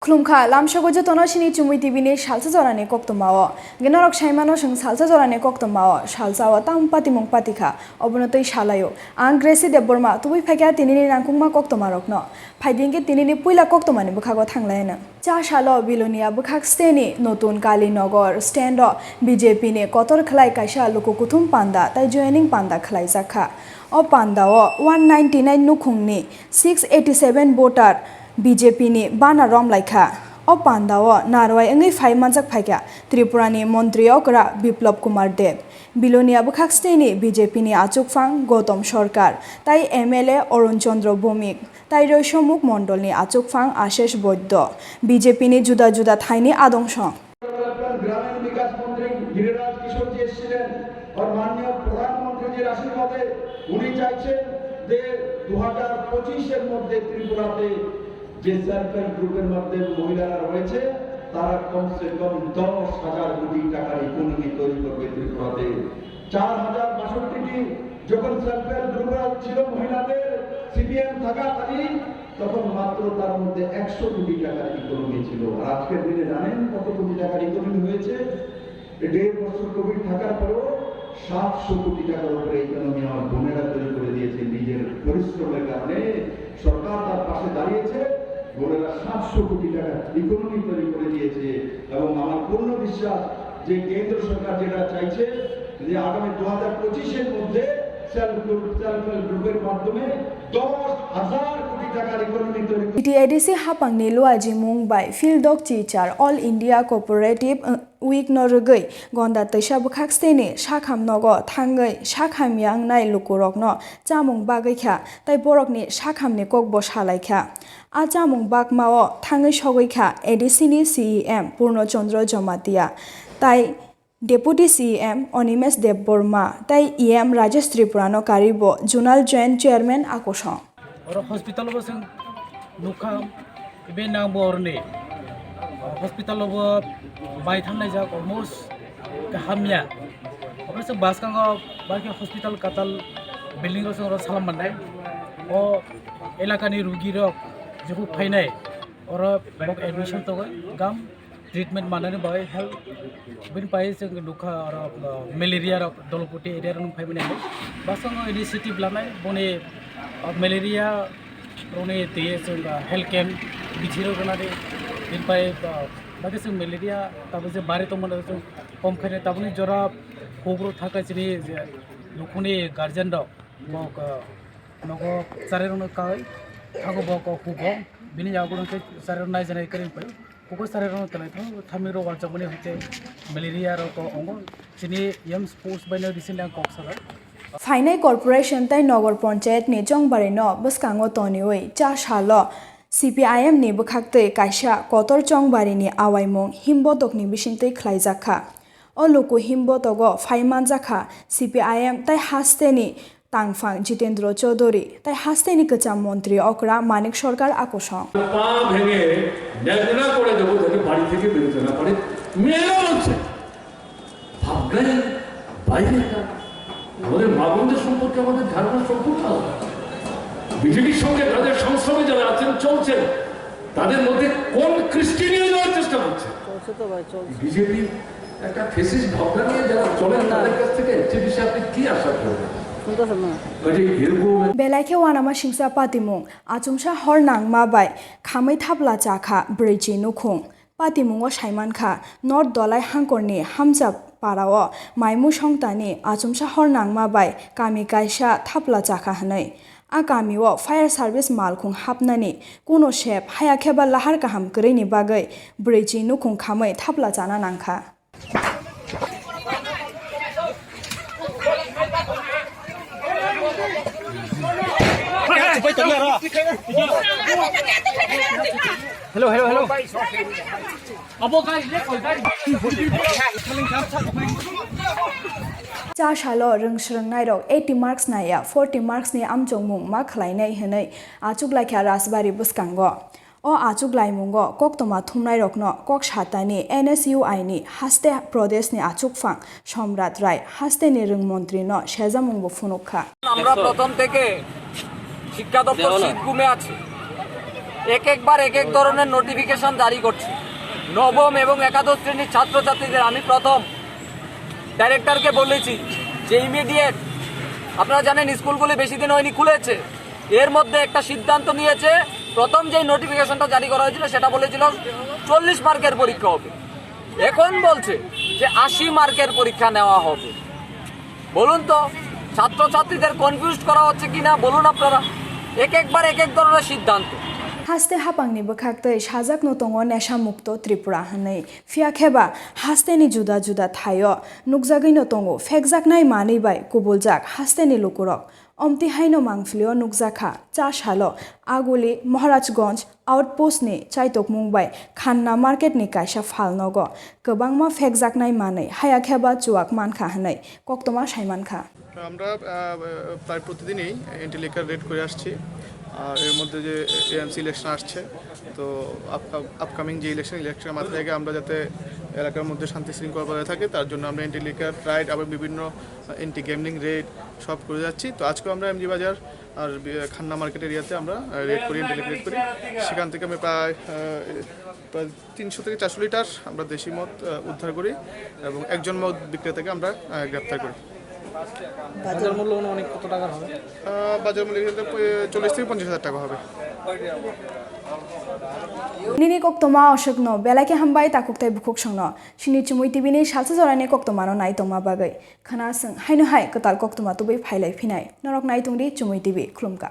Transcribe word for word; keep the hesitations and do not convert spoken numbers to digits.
Khulumkha, lamsogo jotono sini Chumui T V ni salsa jorani koktwmao. Ginorok saimano chwng salsa jorani koktwmao, salsao tamo patimung patikha, obono twi salaio. Ang Gracie Debbarma, tubui phaikha tinini nangkukma koktwmarokno. Phaidi hinkhe tinini puila koktwmani bwkhago thanglaina. Cha salo Bilonia bwkhak steni Notun Kalinogar stand-o B J P ni kotor khlai kaisa luku kuthum panda tai joining panda khlaijakha. O pandao one ninety nine nukhungni six eighty seven voter B J P ni bana romlaikha. O pandao narwai wngwi phai manjak phaikha Tripura ni montri okra Biplab Kumar Deb, Bilonia bwkhak steni B J P ni achukphang Gautam Sarkar tai M L A Arun Chandra Bhowmik tai Roisomukh mondolni achukphang Ashish Boiddo, B J P ni juda juda thaini adong song. গ্রামীণ বিকাশ মন্ত্রী গিরিরাজ কিশোরজি এসেছিলেন, আর মাননীয় প্রধানমন্ত্রীজির আশীর্বাদে উনি চাইছেন যে দু হাজার পঁচিশের মধ্যে ত্রিপুরাতে যে সেলফ হেল্প গ্রুপের মধ্যে মহিলারা রয়েছে, তারা কমসে কম দশ হাজার কোটি টাকার ইকোনমি তৈরি করবে ত্রিপুরাতে। চার হাজার বাষট্টিটি যখন সেলফ হেল্প গ্রুপ ছিল মহিলাদের, সিপিএম থাকাকালীন, তখন মাত্র তার মধ্যে একশো কোটি টাকার ইকোনমি ছিল। আর আজকের দিনে জানেন কত কোটি টাকার ইকোনমি হয়েছে? এই দেড় বছর কোভিড থাকার পরেও সাতশো কোটি টাকার উপরে ইকোনমি আমার বোনেরা তৈরি করে দিয়েছে নিজের পরিশ্রমের কারণে। সরকার তার পাশে দাঁড়িয়েছে, বোনেরা সাতশো কোটি টাকার ইকোনমি তৈরি করে দিয়েছে। এবং আমার পূর্ণ বিশ্বাস যে কেন্দ্র সরকার যেটা চাইছে যে আগামী দু হাজার পঁচিশের মধ্যে সেলফ গ্রুপ, সেলফ হেল্প গ্রুপের মাধ্যমে দশ হাজার কোটি টাকার ইকোনমি তৈরি করে T T A D C hapangni luaji mung bai Field Dog Chichar All India Cooperative, uh, Week no rwgwi Gonda twisa bwkhak steni sakham nogo thangwi sakhamya wngnai lukurokno chamung bagwi kha tei borokni sakhamni kokbo salaikha. A chamung bakmao thangwi sogwi kha A D C ni C E M Purno Chandra Jamatia tai Deputy C E M Animesh Debbarma tei E M Rajesh Tripura no karibo Zonal Joint Chairman Akosong. Oro hospital bo chwng nukha, ibe nang bo oroni hospital bo bai thangnai jak almost hamya. Oro chwng bwskango bai khe hospital katal building rok chwng oro salam mannai. O elakani rugi rok jephru phainai oro bok admission tongwi gam treatment manani bagwi help bini pai chwng nukha oro, uh, malaria rok Dolokoti area rok nung phaimani hinwi bwskango initiative lanai boni, uh, malaria rokni twi chwng, uh, health camp bithi rok rwnani bini pai, uh, bagwi chwng malaria tabuk je bari tongmani chwng kom khainai tabukni jora huk rok thangkha chini je nukhungni guardian rok bok, uh, nogo charai rokno kai thago bok hugo bini yago rok khe charai rok naijanai kwrwi pai. Kukui sarai rok twlai thang, thamwi rok walchakmani hwnkhe malaria rok tongo. Chini M S post bai no recently ang kok salai. Phainai corporation tei nogor panchayat ni chongbari no bwskango toniwi cha salo C P I M ni bwkhaktwi kaisa kotor chongbari ni awaimung himbotokni bisingtwi khlaijak kha. O luku himbotogo phai manjak kha C P I M tei hasteni tangphang Jitendra Chaudhary tei hasteni kwcham montri okra Manik Sarkar akosong. পা ভেঙে ন্যাংরা করে দেবো, যাতে বাড়ি থেকে বেরোতে না পারে। মেয়েরা বলছে, ভাবনাই বাইরে। আমাদের মা বোনদের সম্পর্কে আমাদের ধারণা সম্পূর্ণ আলাদা। বিজেপির সঙ্গে তাদের সংস্রবে যারা আছেন, চলছেন, তাদের মধ্যে কোন কৃষ্টি নিয়ে যাওয়ার চেষ্টা করছে? চলছে তো ভাই, চলছে। বিজেপি একটা ফ্যাসিস্ট ভাবনা নিয়ে যারা চলেন, না। তাদের কাছ থেকে এর চেয়ে বেশি আপনি কি আশা করবেন? শুনতেছেন না? কাজেই এরকম Belai khe uanama singsa patimung, achomsa hor nangma bai khamwi thapla chakha brwichi nukhung. Patimungo saimankha, North Dolai hangkorni Hamcha parao Maimu Songtani achomsa hor nangma bai kami kaisa thapla chakha hwnwi. A kamio fire service malkhung hapnani kuno sep haya kheba lahar kaham kwrwini bagwi brwichi nukhung khamwi thapla chana nangkha. Hello, hello, hello. Cha salo rwng swrwngnairok eighty marks naiya forty marks ni amchongmung ma khlainai hwnwi achuklaikha Rajbari bwskango. O achuklaimungo koktwma thumnairokno kok satani N S U I ni haste Pradeshni achukphang Somrat Rai hasteni rwngmontrino sejamungbo phunukha. আমরা প্রথম থেকে শিক্ষা দপ্তর সিট ঘুমে আছে। এক একবার এক এক ধরনের নোটিফিকেশন জারি করছে। নবম এবং একাদশ শ্রেণীর ছাত্রছাত্রীদের আমি প্রথম ডাইরেক্টরকে বলেছি যে ইমিডিয়েট, আপনারা জানেন স্কুলগুলি বেশি দিন হয়নি খুলেছে, এর মধ্যে একটা সিদ্ধান্ত নিয়েছে, প্রথম যেই নোটিফিকেশনটা জারি করা হয়েছিল সেটা বলেছিল চল্লিশ মার্কের পরীক্ষা হবে, এখন বলছে যে আশি মার্কের পরীক্ষা নেওয়া হবে। বলুন তো, ছাত্রছাত্রীদের কনফিউজ করা হচ্ছে কিনা বলুন আপনারা। এক একবার এক এক ধরনের সিদ্ধান্ত। Haste hapangni bwkhaktwi sajakno tongo Nesha Mukto Tripura hwnwi. Phiya khe ba hasteni juda juda thaio nukjagwino tongo phekjaknai manwi bai kubuljak hasteni lukurok. Omtwi haino Mangphlio nukjakha cha salo Aguli Maharajganj outpost ni chaitokmung bai Khanna market ni kaisa phalnogo kwbangma phekjaknai manwi, haya khe ba chuwak mankha hwnwi koktwma saimankha. আমরা আহ, প্রায় প্রতিদিনই anti liquor red করে আসছি। আর এর মধ্যে যে AMC election আসছে, তো আপকামিং যে ইলেকশন, ইলেকশনের মাথায় রেখে আমরা যাতে এলাকার মধ্যে শান্তি শৃঙ্খলা বজায় থাকে, তার জন্য আমরা এন্টি লিকার রাইড এবং বিভিন্ন এন্টি গ্যামলিং রেড সব করে যাচ্ছি। তো আজকেও আমরা এমজি বাজার আর বি- খান্না মার্কেট এরিয়াতে আমরা রেড করি, এন্টি লিকার রেড করি। সেখান থেকে আমরা প্রায় আহ, প্রায় তিনশো থেকে চারশো লিটার আমরা দেশি মদ আহ, উদ্ধার করি এবং একজন মদ বিক্রেতাকে আমরা আহ, গ্রেপ্তার করি। বাজার মূল্য অনুমানিক কত টাকার হবে? আহ, বাজার মূল্য হিসেবে প- চল্লিশ থেকে পঞ্চাশ হাজার টাকা হবে। Nini koktwma oswkno belai khe hambai takhuk tei bukhuk songno. Chini Chumui T V ni salsa jorani koktwmano nai tongma bagwi. Khna swng haino hai kwtal koktwma tubui phailai phinai. Norok nai tongdi Chumui T V, khulumkha.